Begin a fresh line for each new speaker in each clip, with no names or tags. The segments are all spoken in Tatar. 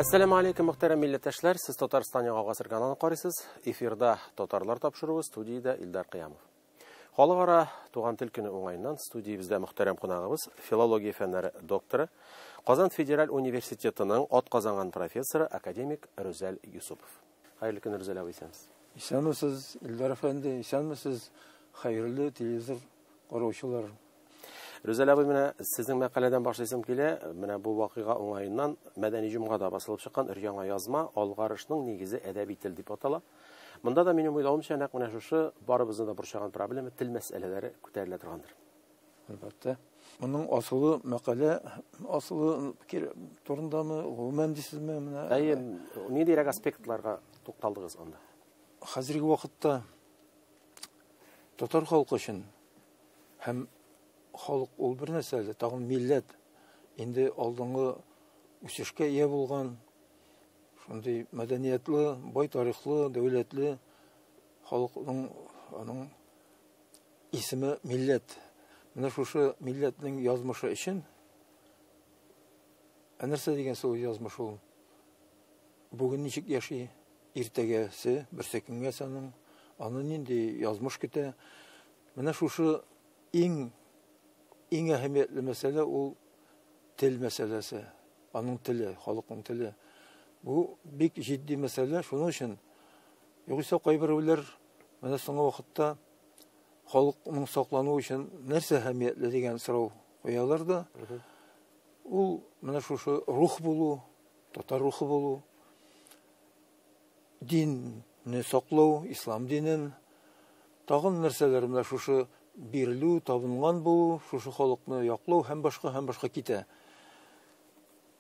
Әссәламу алейкум, мөхтәрәм милләттәшләр. Сез Татарстан яңа гасыр каналын карыйсыз. Эфирда Татарлар тапшыруы, студиядә Илдар Кыямов. Халыкара туган тел көне уңаеннан студиябездә мөхтәрәм кунагыбыз, филология фәннәре докторы, Казан федераль университетының атказанган профессоры, академик Рүзәл Юсупов. Хәерле көн, Рүзәл абый, исәнмесез.
Исәнмесез, Илдар әфәнде, исәнмесез, хәерле телевизор караучылар.
Рүзәл абый, менә сезнең мәкаләдән башлыйсым килә. Менә бу вакыйга уңаеннан Мәдәни җомгада басылып чыккан өр-яңа язма Алгарышның нигезе әдәби тел дип атала. Монда да минем уйлавымча нәкъ менә шушы барыбызны да борчыган проблема тел мәсьәләләре күтәрелә торгандыр.
Әлбәттә. Моның асылы мәкалә асылы турындамы, гомумән дисезме менә?
Әйе, ниндирәк аспектларга тукталдыгыз анда?
Хәзерге вакытта татар халкы өчен һәм халык ул бер нәрсә әле, тагын милләт инде алдынгы үсешкә ия булган, шундый мәдәниятле, бай тарихлы, дәүләтле халыкның аның исеме милләт. Менә шушы милләтнең язмышы өчен, ә нәрсә дигән сүз язмыш ул? Бүген ничек яши, иртәгәсе, берсе көнгә аның, аны нинди язмыш көтә? Менә шушы иң иң әһәмиятле мәсьәлә ул тел мәсьәләсе, аның теле, халыкның теле. Бу бик җитди мәсьәлә, шуның өчен югыйсә кайберәүләр менә соңгы вакытта халыкның саклануы өчен нәрсә әһәмиятле дигән сорау куялар да. Ул менә шушы рух булу, татар рухы булу, динне саклау, ислам динен, тагын нәрсәләр менә шушы бирелү, табынган булу, шушы халыкны яклау һәм башка һәм башка китә.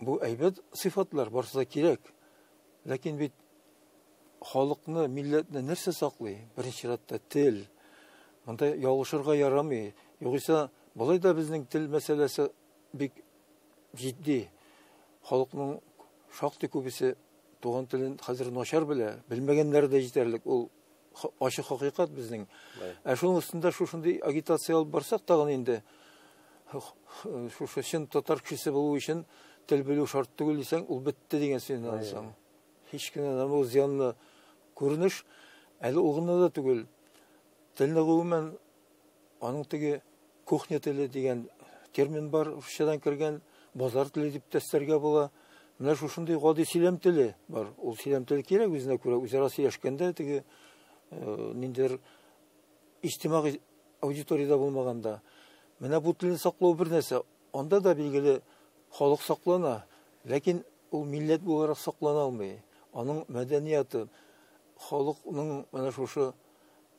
Бу әйбәт сыйфатлар, барысы да кирәк. Ләкин бит халыкны, милләтне нәрсә саклый? Беренче чиратта тел. Монда ялгышырга ярамый. Югыйсә, болай да безнең тел мәсьәләсе бик җитди. Халыкның шактый күбесе туган телен хәзер начар белә, белмәгәннәре дә җитәрлек. Ул ачык хакыйкать безнең. Ә шуның өстендә шушындый агитация алып барсак тагын инде шушы чын татар кешесе булу өчен тел белү шарт түгел дисәң, ул бетте дигән сүз инде соң. Һич кенә дә бу зыянлы күренеш. Әле ул гына да түгел. Телне гомумән аның теге кухня теле дигән термин бар, русчадан кергән, базар теле дип тәстәргә була. Менә шушындый гади сөйләм теле бар. Ул сөйләм теле кирәк үзенә күрә, үзара сөйләшкәндә теге ниндидер иҗтимагый аудиториядә булмаганда. Менә бу телне саклау бер нәрсә. Анда да билгеле халык саклана, ләкин ул милләт буларак саклана алмый. Аның мәдәнияты, халыкның менә шушы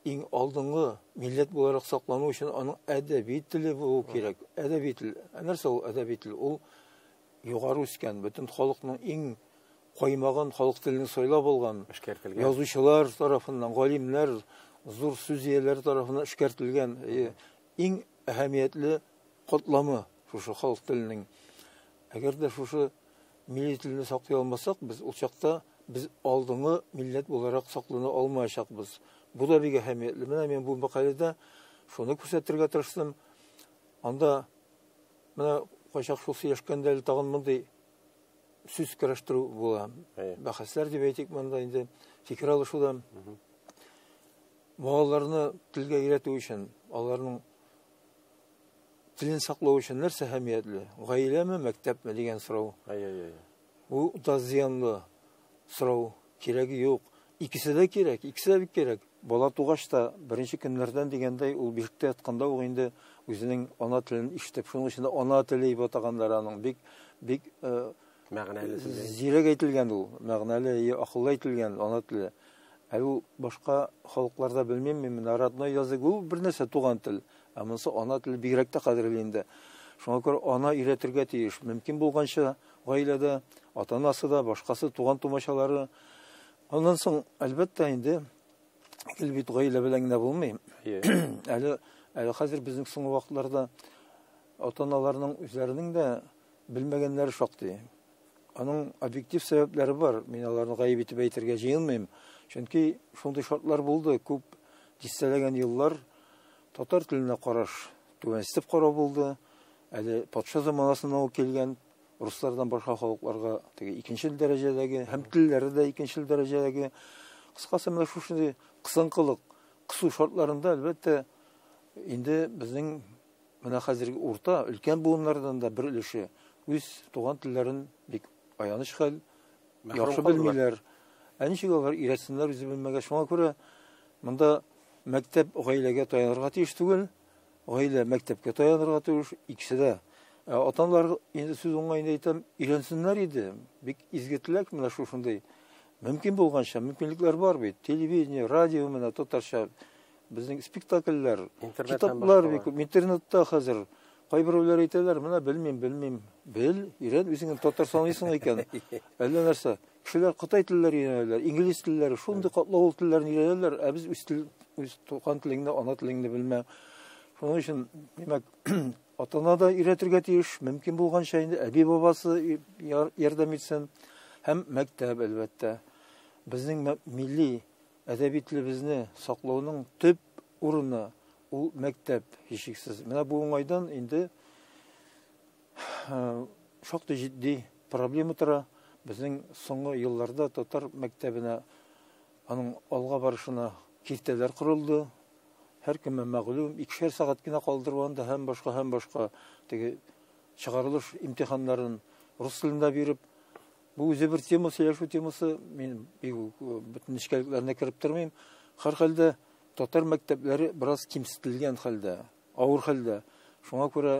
иң алдынгы милләт буларак саклану өчен аның әдәби теле булу кирәк. Әдәби тел. Ә нәрсә ул әдәби тел? Ул югары үскән, бөтен халыкның иң каймагын халык телен сайлап алган,
эшкәртелгән
язучылар тарафыннан, галимнәр, зур сүз ияләре тарафыннан эшкәртелгән иң әһәмиятле катламы шушы халык теленең. Әгәр дә шушы милли телне саклый алмасак, без ул чакта без алдынгы милләт буларак саклана алмаячакбыз. Бу да бик әһәмиятле. Менә мин бу мәкаләдә шуны күрсәтергә тырыштым. Анда менә кайчак шул сөйләшкәндә әле тагын мондый сүз көрәштерү була. Бәхәсләр дип әйтик монда инде фикер алышуда. Балаларны телгә өйрәтү өчен, аларның телен саклау өчен нәрсә әһәмиятле? Гаиләме, мәктәпме дигән сорау.
Ай-ай-ай.
Бу да зыянлы сорау, кирәге юк. Икесе дә кирәк, икесе дә бик кирәк. Бала тугач та беренче көннәрдән дигәндәй, ул бишектә ятканда ук инде үзенең ана телен ишетеп, шуның өчен дә ана теле дип атаганнар аның. Бик бик
мәгънәле сүз.
Зирәк әйтелгән ул, мәгънәле, акыллы әйтелгән ана теле. Ә ул башка халыкларда белмим мин, менә родной язык ул бер нәрсә, туган тел. Ә монысы ана теле бигрәк тә кадерле инде. Шуңа күрә ана өйрәтергә тиеш. Мөмкин булганча гаиләдә ата-анасы да, башкасы, туган тумачалары. Аннан соң, әлбәттә инде, гел бит гаилә белән генә булмый. Әле әле хәзер безнең соңгы вакытларда ата-аналарның үзләренең дә белмәгәннәре шактый. Аның объектив сәбәпләре бар. Мин аларны гаеп итеп әйтергә җыенмыйм. Чөнки шундый шартлар булды, күп дистәләгән еллар татар теленә караш түбәнсетеп карау булды. Әле патша заманасыннан ук килгән Руслардан башка халыкларга теге икенчел дәрәҗәдәге һәм телләре дә икенчел дәрәҗәдәге. Кыскасы, менә шушындый кысынкылык, кысу шартларында, әлбәттә, инде безнең менә хәзерге урта, өлкән буыннардан да бер өлеше үз туган телләрен бик аяныч хәл, яхшы белмиләр. Ә ничек алар өйрәтсеннәр үзе белмәгәч? Шуңа күрә монда мәктәп гаиләгә таянырга тиеш түгел, гаилә мәктәпкә таянырга тиеш, икесе дә. Ә ата-аналар, инде сүз уңаенда әйтәм, өйрәнсеннәр иде. Бик изге теләк менә шушындый. Мөмкин булганча, мөмкинлекләр бар бит. Телевидение, радио менә татарча, безнең спектакльләр, китаплар бик күп. Интернетта хәзер кайберәүләр әйтәләр, менә белмим, белмим. Бел, өйрән, үзеңне татар саныйсың икән. Әллә нәрсә. Кешеләр кытай телләре өйрәнәләр, инглиз телләре, шундый катлаулы телләрне өйрәнәләр, ә без үз тел, үз туган телеңне, ана телеңне белмә. Шуның өчен, димәк, ата-ана да өйрәтергә тиеш, мөмкин булганча инде әби-бабасы ярдәм итсен һәм мәктәп, әлбәттә. Безнең милли әдәби телебезне саклауның төп урыны ул мәктәп, һичшиксез. Менә бу уңайдан инде шактый җитди проблема тора. Безнең соңгы елларда татар мәктәбенә, аның алга барышына киртәләр корылды. Һәркемгә мәгълүм, икешәр сәгать кенә калдырып анда һәм башка, һәм башка теге чыгарылыш имтиханнарын рус телендә биреп, бу үзе бер тема, сөйләшү темасы, мин бик бөтен нечкәлекләренә кереп тормыйм. Һәрхәлдә татар мәктәпләре бераз кимсетелгән хәлдә, авыр хәлдә. Шуңа күрә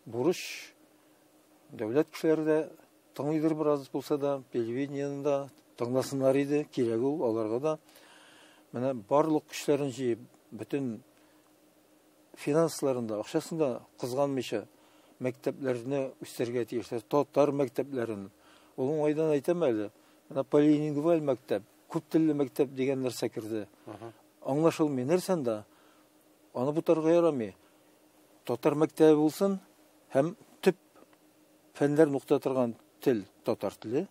бурыч дәүләт кешеләре дә тыңлыйдыр бераз булса да, телевидениене дә тыңласыннар иде, кирәк ул аларга да. Менә барлык көчләрен җыеп, бөтен финансларын да, акчасын да кызганмыйча мәктәпләрне үстерергә тиешләр, татар мәктәпләрен. Ул уңайдан әйтәм әле, менә полилингваль мәктәп, күп телле мәктәп дигән нәрсә керде. Аңлашылмый нәрсә анда? Аны бутарга ярамый. Татар мәктәбе булсын һәм төп фәннәр укыта торган тел татар теле.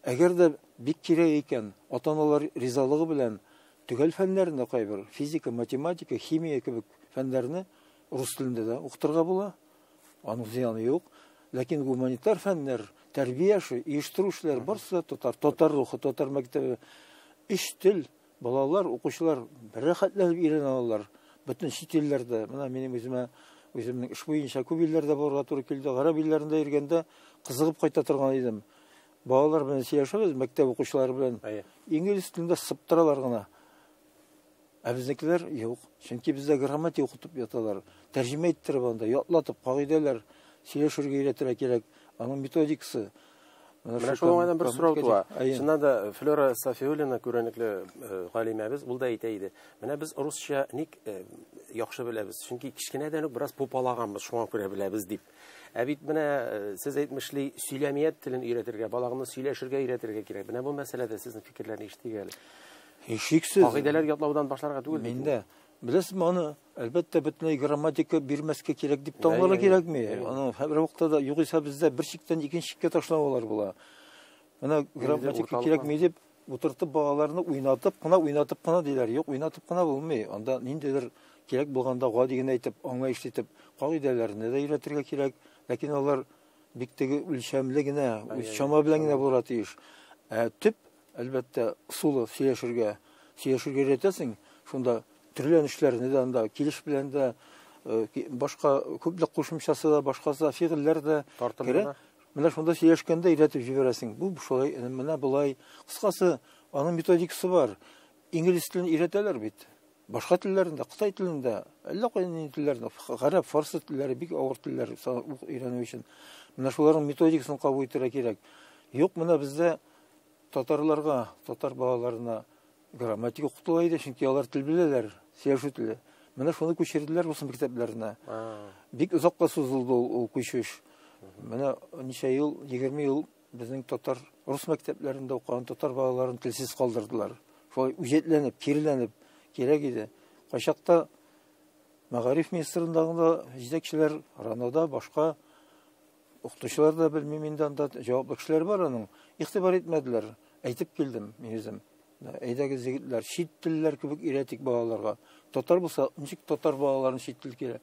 Әгәр дә бик кирәк икән, ата-аналар ризалыгы белән төгәл фәннәрне кайбер физика, математика, химия кебек фәннәрне рус телендә дә укытырга була. Аның зыяны юк. Ләкин гуманитар фәннәр, тәрбия эше, оештыру эшләре барысы да татар, татар рухы, татар мәктәбе. Өч тел балалар, укучылар бер рәхәтләнеп өйрәнә алалар. Бөтен чит илләрдә, менә минем үземә, үземнең эш буенча күп илләрдә барырга туры килде. Гарәп илләрендә йөргәндә кызыгып кайта торган идем. Балалар белән сөйләшәбез, мәктәп укучылары белән. Инглиз телендә сыптыралар гына. Ә безнекеләр юк. Чөнки бездә грамматика укытып яталар. Тәрҗемә иттереп анда, ятлатып, кагыйдәләр сөйләшергә өйрәтергә кирәк. Аның методикасы.
Менә шул уңайдан бер сорау туа. Чыннан да Флера Сафиуллина күренекле галимәбез, ул да әйтә иде. Менә без русча ник яхшы беләбез? Чөнки кечкенәдән үк бераз попалаганбыз, шуңа күрә беләбез дип. Ә бит менә сез әйтмешли, сөйләмият телен өйрәтергә, балаңны сөйләшергә өйрәтергә кирәк. Менә бу мәсьәләдә сезнең фикерләрне ишетик әле.
Һичшиксез.
Кагыйдәләр ятлаудан башларга түгел.
Мин дә. Беләсезме, аны, әлбәттә, бөтенләй грамматика бирмәскә кирәк дип тә аңларга кирәкми. Аны һәр вакытта да, югыйсә бездә бер чиктән икенче чиккә ташлаулар була. Менә грамматика кирәкми дип утыртып балаларны уйнатып кына, уйнатып кына диләр. Юк, уйнатып кына булмый. Анда ниндидер кирәк булганда гади генә итеп, аңлаешлы итеп кагыйдәләрне дә өйрәтергә кирәк. Ләкин алар бик теге үлчәмле генә, үз чама белән генә булырга тиеш. Ә төп, әлбәттә, ысулы сөйләшергә, сөйләшергә өйрәтәсең, шунда төрләнешләрне дә анда килеш белән дә, башка күплек кушымчасы да, башкасы да, фигыльләр дә керә. Менә шунда сөйләшкәндә өйрәтеп җибәрәсең. Бу шулай, менә болай. Кыскасы, аның методикасы бар. Инглиз телен өйрәтәләр бит. Башка телләрендә, кытай телендә, әллә кайда нинди телләрдә, гарәп, фарсы телләре бик авыр телләр өйрәнү өчен. Менә шуларның методикасын кабул итәргә кирәк. Юк, менә бездә татарларга, татар балаларына грамматика укытыла иде, чөнки алар тел беләләр, сөйләшү теле. Менә шуны күчерделәр рус мәктәпләренә. Бик озакка сузылды ул күчеш. Менә ничә ел, 20 ел безнең татар рус мәктәпләрендә укыган татар балаларын телсез калдырдылар. Шулай үҗәтләнеп, киреләнеп кирәк иде. Кайчакта мәгариф министрлыгында да җитәкчеләр, РАНОда башка укытучылар да белмим инде, анда җаваплы кешеләр бар аның. Игътибар итмәделәр. Әйтеп килдем мин үзем. Әйдәгез, егетләр, чит телләр кебек өйрәтик балаларга. Татар булса, ничек татар балаларын чит тел кирәк?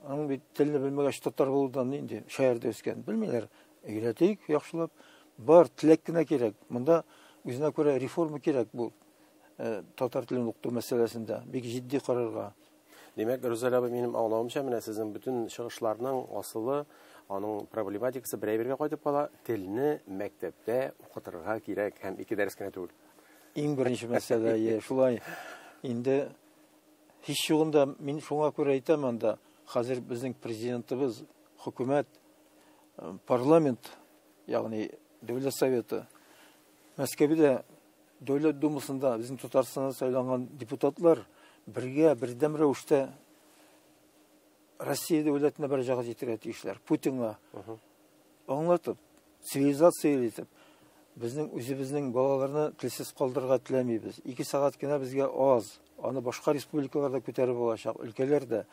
Аның бит телне белмәгәч татар булудан нинди шәһәрдә үскән, белмиләр. Өйрәтик яхшылап. Бар теләк кенә кирәк. Монда үзенә күрә реформа кирәк бу татар телен укыту мәсьәләсендә. Бик җитди карарга.
Димәк, Рүзәл абый, минем аңлавымча, менә сезнең бөтен чыгышларның асылы, аның проблематикасы бер әйбергә кайтып кала, телне мәктәптә укытырга кирәк һәм ике дәрес кенә түгел.
Иң беренче мәсьәлә, е, шулай. Инде һич югында мин шуңа күрә әйтәм анда, хәзер безнең президентыбыз, хөкүмәт, парламент, ягъни Дәүләт Советы, Мәскәүдә Дәүләт Думасында безнең Татарстаннан сайланган депутатлар бергә бердәм рәвештә Россия дәүләтенә мөрәҗәгать итәргә тиешләр. Путинга аңлатып, цивилизация итеп, безнең үзебезнең балаларны телсез калдырырга теләмибез. 2 сәгать кенә безгә аз. Аны башка республикаларда күтәреп булачак, өлкәләрдә.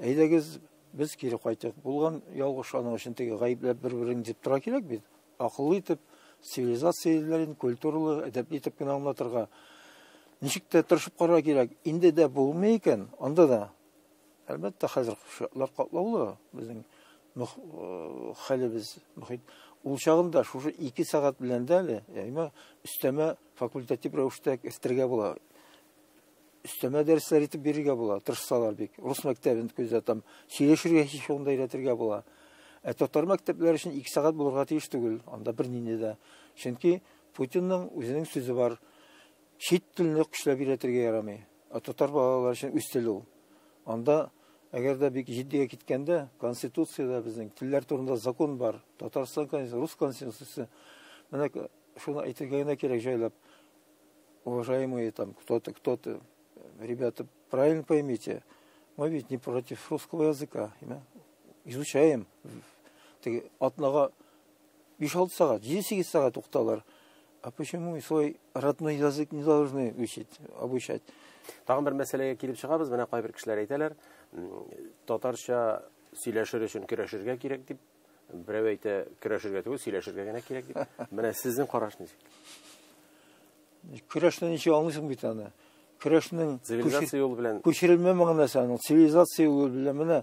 Әйдәгез, без кире кайтыйк. Булган ялгыш аның өчен теге гаепләп бер-береңне дип тора кирәк бит. Акыллы итеп, цивилизацияләрен, культуралы, әдәпле итеп кенә аңлатырга. Ничек тә тырышып карарга кирәк. Инде дә булмый икән, анда да әлбәттә хәзер шартлар катлаулы безнең хәлебез, мохит. Ул чагында шушы 2 сәгать белән дә әле, яме өстәмә факультатив рәвештә өстәргә була. Өстәмә дәресләр итеп бирергә була, тырышсалар бик. Рус мәктәбен күздә там сөйләшергә һич югында өйрәтергә була. Ә татар мәктәпләре өчен 2 сәгать булырга тиеш түгел, анда бернинди дә. Чөнки Путинның үзенең сүзе бар. Чит телне көчләп өйрәтергә ярамый. Ә татар балалары өчен үз теле ул. Анда әгәр дә бик җитдигә киткәндә, Конституциядә безнең телләр турында закон бар. Татарстан Конституциясе, Рус Конституциясе. Менә шуны әйтергә генә кирәк җайлап. Уважаемые там кто-то, кто-то, ребята, правильно поймите, мы ведь не против русского языка, изучаем. Теге атнага 5-6 сәгать, 7-8 сәгать укыталар. А почему свой родной язык не должны учить, обучать?
Тагын бер мәсьәләгә килеп чыгабыз. Менә кайбер кешеләр әйтәләр, татарча сөйләшер өчен көрәшергә кирәк дип. Берәү әйтә, көрәшергә түгел, сөйләшергә генә кирәк дип. Менә сезнең караш ничек?
Көрәшне ничек аңлыйсың бит аны? Көрәшнең
цивилизация юлы белән
күчерелмә мәгънәсе аның, цивилизация юлы белән. Менә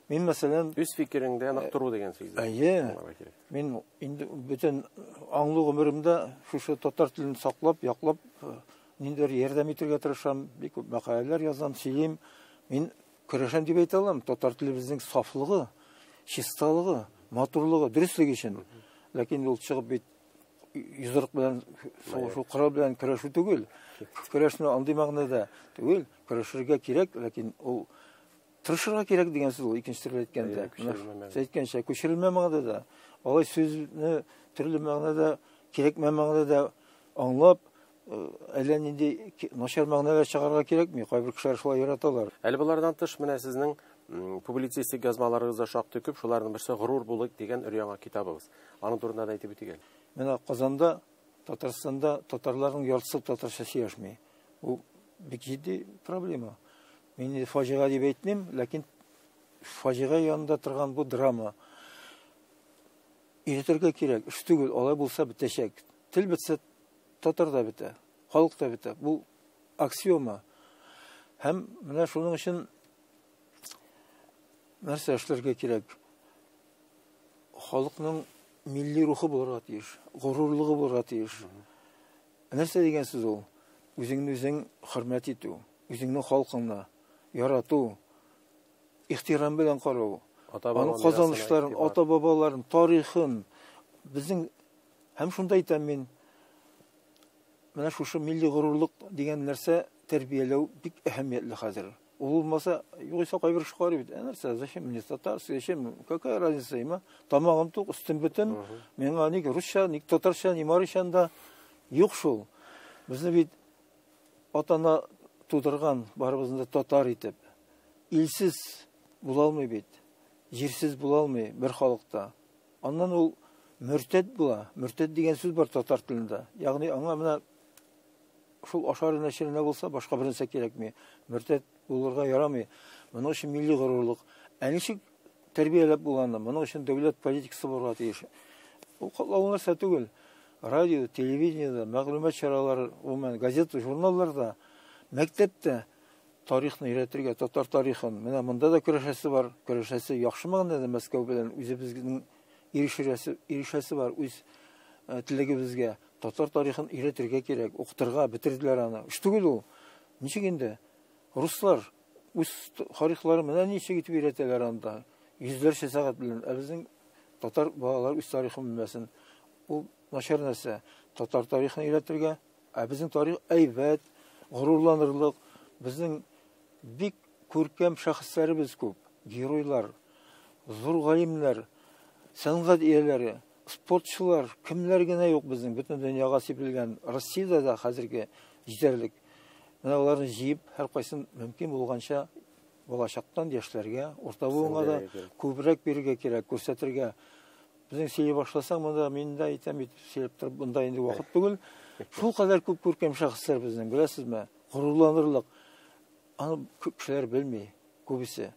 мин, мәсәлән,
үз фикереңдә нык тору дигән сүз.
Әйе. Мин инде бөтен аңлы гомеремдә шушы татар телен саклап, яклап, ниндидер ярдәм итәргә тырышам, бик күп мәкаләләр язам, сөйлим. Мин көрәшәм дип әйтә алам. Татар телебезнең сафлыгы, чисталыгы, матурлыгы, дөреслеге өчен. Ләкин ул чыгып бит йодрык белән сугышу, корал белән көрәшү түгел. Көрәшне андый мәгънәдә түгел, көрәшергә кирәк, ләкин ул тырышырга кирәк дигән сүз ул, икенче төрле әйткәндә. Әйткәнчә, күчерелмә мәгънәдә. Алай сүзне төрле мәгънәдә, кирәкмә мәгънәдә аңлап, әллә нинди начар мәгънәләр чыгарырга кирәкми. Кайбер кешеләр шулай яраталар.
Әле болардан тыш менә сезнең публицистик язмаларыгыз да шактый күп. Шуларның берсе Горур булыйк дигән өр-яңа китабыгыз. Аның турында да әйтеп үтик әле.
Менә Казанда, Татарстанда татарларның яртысы татарча сөйләшми. Бу бик җитди проблема. Мин инде фаҗига дип әйтмим, ләкин фаҗига янында торган бу драма. Өйрәтергә кирәк, эш түгел, алай булса бетәчәк. Тел бетсә, татар да бетә, халык та бетә. Бу аксиома. Һәм менә шуның өчен нәрсә эшләргә кирәк? Халыкның милли рухы булырга тиеш, горурлыгы булырга тиеш. Нәрсә дигән сүз ул? Үзеңне үзең хөрмәт итү, үзеңнең халкыңны ярату, ихтирам белән карау, аның казанышларын, ата-бабаларын, тарихын, безнең һәм шунда әйтәм мин, менә шушы милли горурлык дигән нәрсә тәрбияләү бик әһәмиятле хәзер. Ул булмаса, югыйсә кайбер кеше карый бит. Ә нәрсә, зачем мне татарский, зачем, какая разница, има? Тамагым тук, өстем бөтен, миңа ник русча, ник татарча, ни марича да юк шул. Безне бит ата-ана тудырган, барыбызны да татар итеп. Илсез була алмый бит, җирсез була алмый бер халыкта. Аннан ул мөртәт була. Мөртәт дигән сүз бар татар телендә. Ягъни аңа менә шул ашарына эчәренә булса, башка бер нәрсә кирәкми. Мөртәт булырга ярамый. Моның өчен милли горурлык. Ә ничек тәрбияләп була аны? Моның өчен дәүләт политикасы булырга тиеш. Ул катлаулы нәрсә түгел. Радио, телевидениедә, мәгълүмат чаралары, гомумән, газета, журналларда, мәктәптә тарихны өйрәтергә, татар тарихын. Менә монда да көрәшәсе бар. Көрәшәсе яхшы мәгънәдә Мәскәү белән үзебезнең ирешәсе, ирешәсе бар үз теләгебезгә. Татар тарихын өйрәтергә кирәк, укытырга, бетерделәр аны. Эш түгел ул. Ничек инде? Руслар үз тарихларын менә ничек итеп өйрәтәләр анда. Йөзләрчә сәгать белән. Ә безнең татар балалар үз тарихын белмәсен. Ул начар нәрсә. Татар тарихын өйрәтергә, ә безнең тарих әйбәт, горурланырлык. Безнең бик күркәм шәхесләребез күп, геройлар, зур галимнәр, сәнгать ияләре, спортчылар, кемнәр генә юк безнең, бөтен дөньяга сибелгән, Россиядә дә хәзерге җитәрлек. Менә аларны җыеп, һәркайсын мөмкин булганча балачактан яшьләргә, урта буынга да күбрәк бирергә кирәк, күрсәтергә. Безнең сөйли башласаң, монда мин дә әйтәм бит, сөйләп торып, монда инде вакыт түгел. Шул кадәр күп күркәм шәхесләр безнең, беләсезме? Горурланырлык. Аны күп кешеләр белми, күбесе.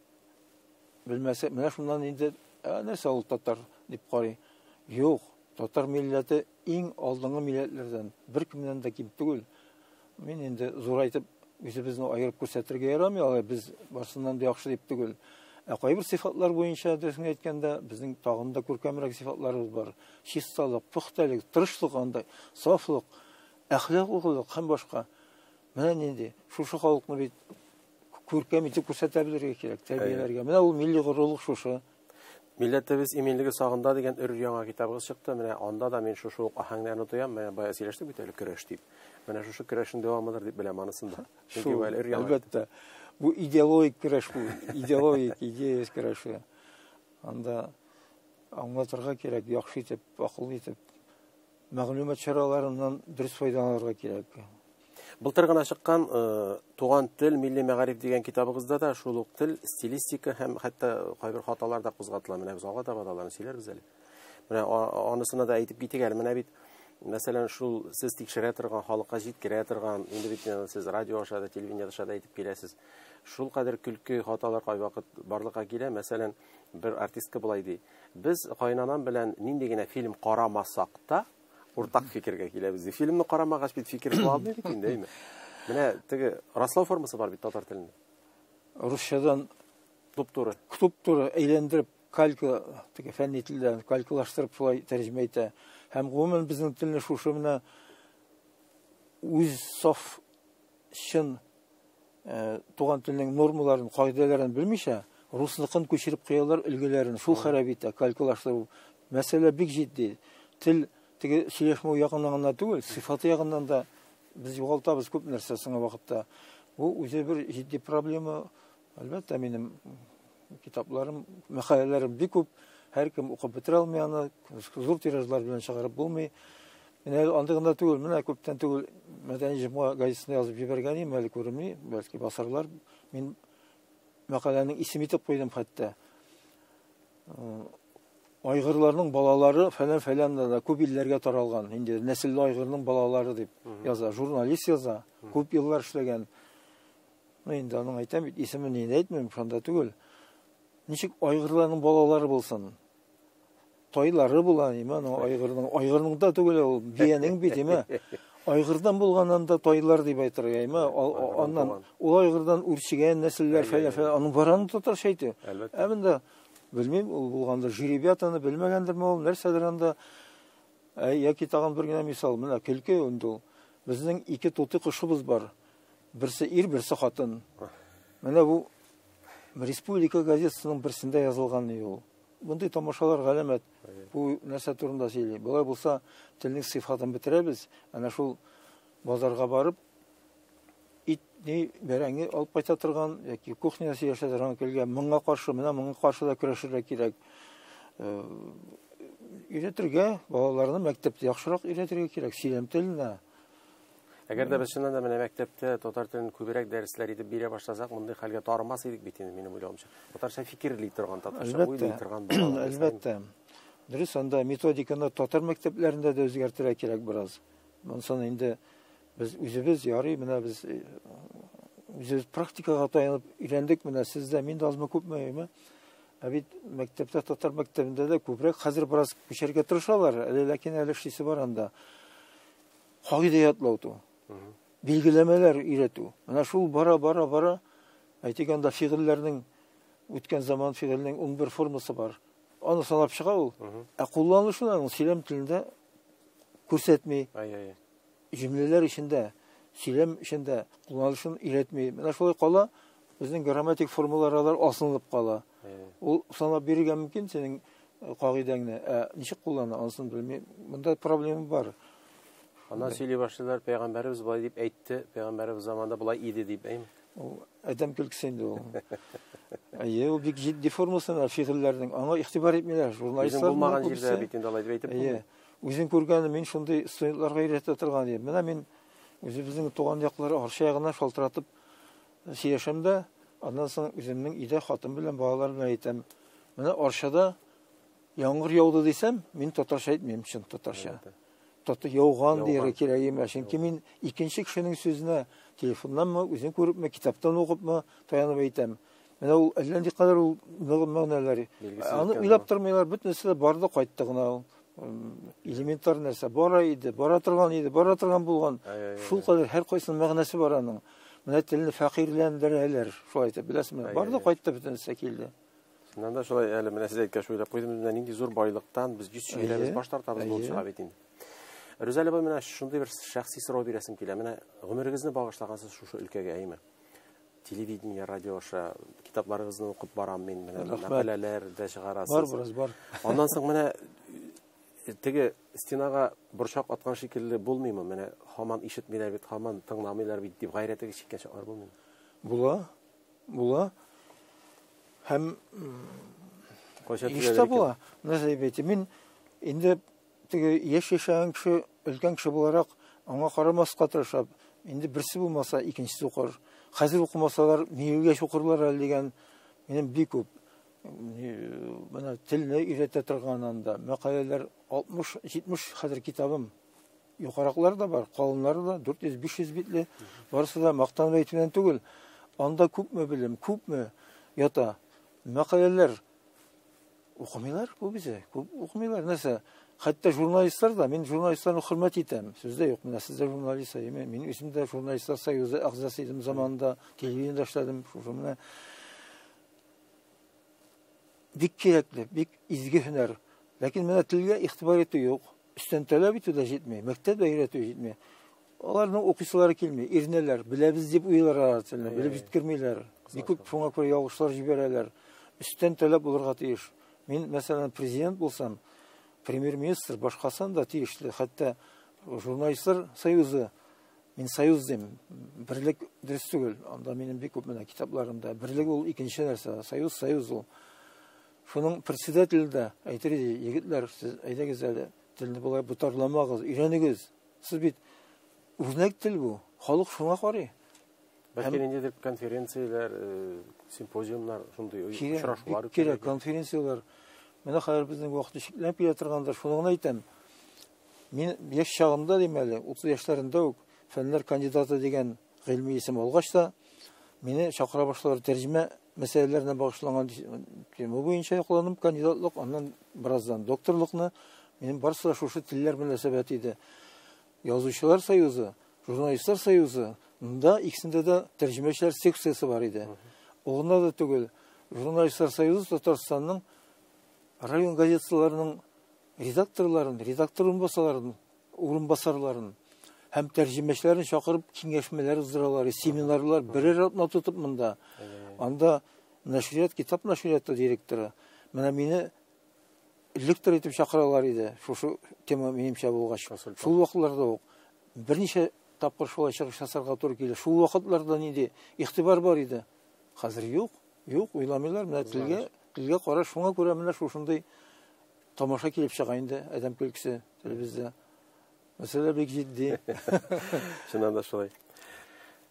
Белмәсә, менә шуннан инде, ә нәрсә ул татар дип карый. Юк, татар милләте иң алдынгы милләтләрдән, беркемнән дә ким түгел. Мин инде зурайтып үзебезне аерып күрсәтергә ярамый, алай без барсыннан да яхшы дип түгел. Ә кайбер сыйфатлар буенча, дөресен әйткәндә, безнең тагын да күркәмрәк сыйфатларыбыз бар. Чисталык, пөхтәлек, тырышлык анда, сафлык, әхлаклылык һәм башка. Менә нинди. Шушы халыкны бит күркәм итеп күрсәтә белергә кирәк, тәрбияләргә. Менә ул милли горурлык шушы.
Милләтебез иминлеге сагында дигән өр яңа китабыгыз чыкты. Менә анда да мин шушы ук аһәңнәрне тоям. Менә бая сөйләштек бит әле көрәш дип. Менә шушы көрәшнең дәвамыдыр дип беләм анысын да. Чөнки бу әле өр яңа.
Әлбәттә. Бу идеологик көрәш бу. Идеологик идея көрәше. Анда аңлатырга кирәк, яхшы итеп, акыллы итеп. Мәгълүмат чараларыннан дөрес файдаланырга кирәк.
Былтыр гына чыккан Туган тел, милли мәгариф дигән китабыгызда да шул ук тел, стилистика һәм хәтта кайбер хаталар да кузгатыла. Менә без алга таба да аларны сөйләрбез әле. Менә анысына да әйтеп китик әле. Менә бит, мәсәлән, шул сез тикшерә торган, халыкка җиткерә торган, инде бит сез радио аша да, телевидение аша да әйтеп киләсез. Шул кадәр көлке хаталар кайвакыт барлыкка килә. Мәсәлән, бер артистка болай ди: Без кайнанам белән нинди генә фильм карамасак та, уртак фикергә киләбез ди. Фильмны карамагач бит фикер кыла алмый бит инде, әйме? Менә теге раслау формасы бар бит татар телендә.
Русчадан
туп-туры.
Туп-туры әйләндереп, калька, теге фәнни телдән калькалаштырып шулай тәрҗемә итә. Һәм гомумән безнең телне шушы менә үз саф чын туган телнең нормаларын, кагыйдәләрен белмичә, русныкын күчереп куялар өлгеләрен, шул харап итә, калькалаштыру. Мәсьәлә бик җитди. Тел теге сөйләшмәү ягыннан гына түгел, сыйфаты ягыннан да без югалтабыз күп нәрсә соңгы вакытта. Бу үзе бер җитди проблема. Әлбәттә, минем китапларым, мәкаләләрем бик күп. Һәркем укып бетерә алмый аны, зур тиражлар белән чыгарып булмый. Менә андый гына түгел, менә күптән түгел Мәдәни җомга газетасына язып җибәргән идем, әле күренми, бәлки басарлар. Мин мәкаләнең исеме итеп куйдым хәтта. Айгырларның балалары фәлән-фәлән да күп илләргә таралган. Инде нәселле айгырның балалары дип яза, журналист яза, күп еллар эшләгән. Ну, инде аның әйтәм бит, исемен инде әйтмим, шунда түгел. Ничек айгырларның балалары булсын? Тайлары була, име, аның айгырның, айгырның да түгел ул, биянең бит, име. Айгырдан булганнан да тайлар дип әйтергә, име, аннан ул айгырдан үрчегән нәселләр фәлән фәлән, аның бар аның татарча әйтү. Ә монда белмим, ул булгандыр, жеребятаны белмәгәндерме ул, нәрсәдер анда. Ә, яки тагын бер генә мисал, менә көлке инде ул. Безнең ике тутый кошыбыз бар. Берсе ир, берсе хатын. Менә бу республика газетасының берсендә язылган ул. Мондый тамашалар галәмәт. Бу нәрсә турында сөйли? Болай булса, телнең сыйфатын бетерәбез. Әнә шул базарга барып, ит ни бәрәңге алып кайта торган яки кухняда сөйләшә торган көлгә моңа каршы, менә моңа каршы да көрәшергә кирәк. Өйрәтергә, балаларны мәктәптә яхшырак өйрәтергә кирәк, сөйләм теленә.
Әгәр дә без чыннан да менә мәктәптә татар телен күбрәк дәресләр итеп бирә башласак, мондый хәлгә тарымас идек бит инде, минем уйлавымча. Татарча фикерли торган, татарча уйлый торган балалар.
Әлбәттә. Дөрес, анда методиканы татар мәктәпләрендә дә үзгәртергә кирәк бераз. Монсын инде без үзебез ярый, менә без үзебез практикага таянып өйрәндек, менә сез дә, мин дә азмы күпме, әйме? Ә бит мәктәптә, татар мәктәбендә дә күбрәк хәзер бераз күчәргә тырышалар, әле ләкин әле эшлисе бар анда. Кагыйдә ятлау, билгеләмәләр өйрәтү. Менә шул бара, бара, бара, әйтик, анда фигыльләрнең үткән заман фигыльнең 11 формасы бар. Аны санап чыга ул. Ә кулланылышын аның сөйләм телендә күрсәтми. Җөмләләр эчендә, сөйләм эчендә кулланылышын өйрәтми. Менә шулай кала, безнең грамматик формалар алар асылынып кала. Ул санап бирергә мөмкин синең кагыйдәңне, ә ничек куллана, анысын белми. Монда проблема бар.
Аннан сөйли башлыйлар, пәйгамбәребез болай дип әйтте, пәйгамбәребез заманында болай иде дип, әйме?
Ул адәм көлкесе инде ул. Әйе, ул бик җитди формасына фигыльләрнең. Аңа игътибар итмиләр.
Журналистлар булмаган җирдә бит инде алай дип әйтеп
булмый. Үзең күргәне мин шундый студентларга өйрәтә торган идем. Менә мин үзебезнең туган яклары Арча ягына шалтыратып сөйләшәм дә, аннан соң үземнең өйдә хатын белән, балалар белән әйтәм. Менә Арчада яңгыр яуды дисәм, мин татарча әйтмим, чын татарча. Таты яуган дияргә кирәк имеш. Чөнки мин икенче кешенең сүзенә телефоннанмы, үзем күрепме, китаптан укыпмы таянып әйтәм. Менә ул әллә никадәр ул мәгънәләр. Аны уйлап тормыйлар, бөтенесе дә барды кайтты гына ул. Элементар нәрсә. Бара иде, бара торган иде, бара торган булган. Шул кадәр һәр кайсының мәгънәсе бар аның. Менә телне фәкыйрьләндерәләр, шулай итеп, беләсезме? Барды кайтты бөтенесе килде.
Чыннан да шулай, әле менә сез әйткәч уйлап куйдым, менә нинди зур байлыктан без йөз чөерәбез, баш тартабыз булып чыга бит инде. Рүзәл абый, менә шундый бер шәхси сорау бирәсем килә. Менә гомерегезне багышлагансыз шушы өлкәгә, әйеме? Телевидение, радио аша китапларыгызны укып барам мин, менә мәкаләләр дә чыгарасыз.
Бар, бераз бар.
Аннан соң менә теге стенага борчак аткан шикелле булмыймы? Менә һаман ишетмиләр бит, һаман тыңламыйлар бит дип гайрәтегез чиккән чаклар булмыймы?
Була. Була. Һәм еш та була. Нәрсә дип әйтим, мин инде теге яшь яшәгән кеше, өлкән кеше буларак, аңа карамаска тырышам. Инде берсе булмаса, икенчесе укыр. Хәзер укымасалар, мин үлгәч укырлар әле дигән минем бик күп. Менә телне өйрәтә торган анда мәкаләләр 60-70 хәзер китабым. Юкараклар да бар, калыннары да, 400-500 битле. Барысы да мактанып әйтүдән түгел. Анда күпме белем, күпме ята. Мәкаләләр укымыйлар күбесе, күп укымыйлар. Нәрсә? Хәтта журналистлар да, мин журналистларны хөрмәт итәм. Сүз дә юк, менә сез дә журналист, әйеме? Мин үзем дә журналистлар союзы әгъзасы идем заманында, телевидениедә эшләдем. Шушы менә бик кирәкле, бик изге һөнәр. Ләкин менә телгә игътибар итү юк. Өстән таләп итү дә җитми, мәктәп дә өйрәтү җитми. Аларның укыйсылары килми, иренәләр, беләбез дип уйлар алар телне, белеп җиткермиләр. Бик күп шуңа күрә ялгышлар җибәрәләр. Өстән таләп булырга тиеш. Мин, мәсәлән, президент булсам, премьер-министр, башкасын да тиешле, хәтта журналистлар союзы, мин союз дим, берлек дөрес түгел. Анда минем бик күп менә китапларымда. Берлек ул икенче нәрсә, союз союз ул. Шуның председателе дә әйтер иде, егетләр, сез әйдәгез әле, телне болай ботарламагыз, өйрәнегез. Сез бит үрнәк тел бу, халык шуңа карый.
Бәлки ниндидер конференцияләр, симпозиумнар, шундый очрашулар
кирәк, конференцияләр. Менә хәзер безнең вакыт чикләнеп килә торгандыр, шуны гына әйтәм. Мин яшь чагымда дим әле, 30 яшьләрендә үк фәннәр кандидаты дигән гыйльми исем алгач та, мине чакыра башладылар тәрҗемә мәсьәләләренә багышланган тема буенча якланым кандидатлык, аннан бераздан докторлыкны. Минем барысы да шушы телләр мөнәсәбәте иде. Язучылар союзы, журналистлар союзы, монда икесендә дә тәрҗемәчеләр секциясе бар иде. Ул гына да түгел, журналистлар союзы Татарстанның район газеталарының редакторларын, редактор урынбасарларын, урынбасарларын һәм тәрҗемәчеләрен чакырып киңәшмәләр уздыралар, семинарлар берәр атна тотып монда. Анда нәшрият, китап нәшрияты директоры менә мине лектор итеп чакыралар иде. Шушы тема минемчә булгач. Шул вакытларда ук берничә тапкыр шулай чыгыш ясарга туры килде. Шул вакытларда нинди игътибар бар иде. Хәзер юк, юк, уйламыйлар. Менә телгә, телгә караш шуңа күрә менә шушындый тамаша килеп чыга инде, адәм көлкесе телебездә. Мәсьәлә бик җитди.
Чыннан да шулай.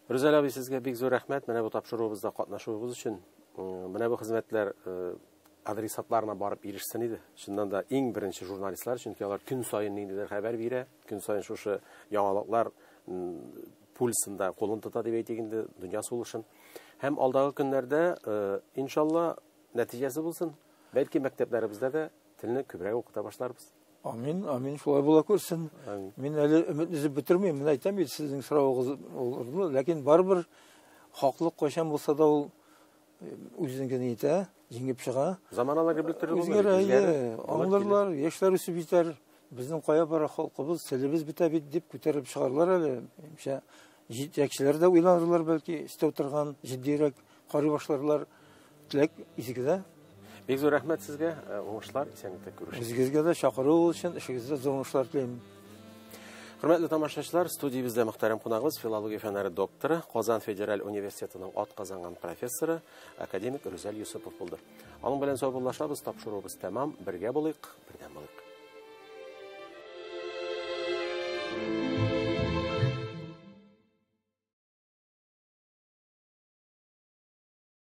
Рүзәл абый, сезгә бик зур рәхмәт менә бу тапшыруыбызда катнашуыгыз өчен. Менә бу хезмәтләр адресатларына барып ирешсен иде. Чыннан да иң беренче журналистлар, чөнки алар көн саен ниндидер хәбәр бирә, көн саен шушы яңалыклар пульсында кулын тота дип әйтик инде, дөнья сулышын. Һәм алдагы көннәрдә, иншалла, нәтиҗәсе булсын. Бәлки мәктәпләребездә дә телне күбрәк укыта башларбыз.
Амин, амин, шулай була күрсен. Мин әле өмет өзеп бетермим, мин әйтәм бит, сезнең соравыгыз ул, ләкин барыбер хаклык кайчан булса да ул үзенекен итә. җиңеп чыга.
Заманалар кебек төрле
булмый. Үзгәрә, әйе, аңларлар, яшьләр үсеп җитәр. Безнең кая бара халкыбыз, телебез бетә бит дип күтәреп чыгарлар әле. Минемчә, җитәкчеләр дә уйланырлар бәлки, өстә утырган җитдирәк карый башларлар. Теләк изгедә.
Бик зур рәхмәт сезгә, э, уңышлар, исәнлектә күрешик.
Үзегезгә дә чакыру өчен эшегездә зур уңышлар телим.
Хөрмәтле тамашачылар, студиябездә мөхтәрәм кунагыбыз филология фәннәре докторы, Казан федераль университетының атказанган профессоры, академик Рүзәл Юсупов булды. Аның белән саубуллашабыз, тапшыруыбыз тәмам. Бергә булыйк, бердәм булыйк.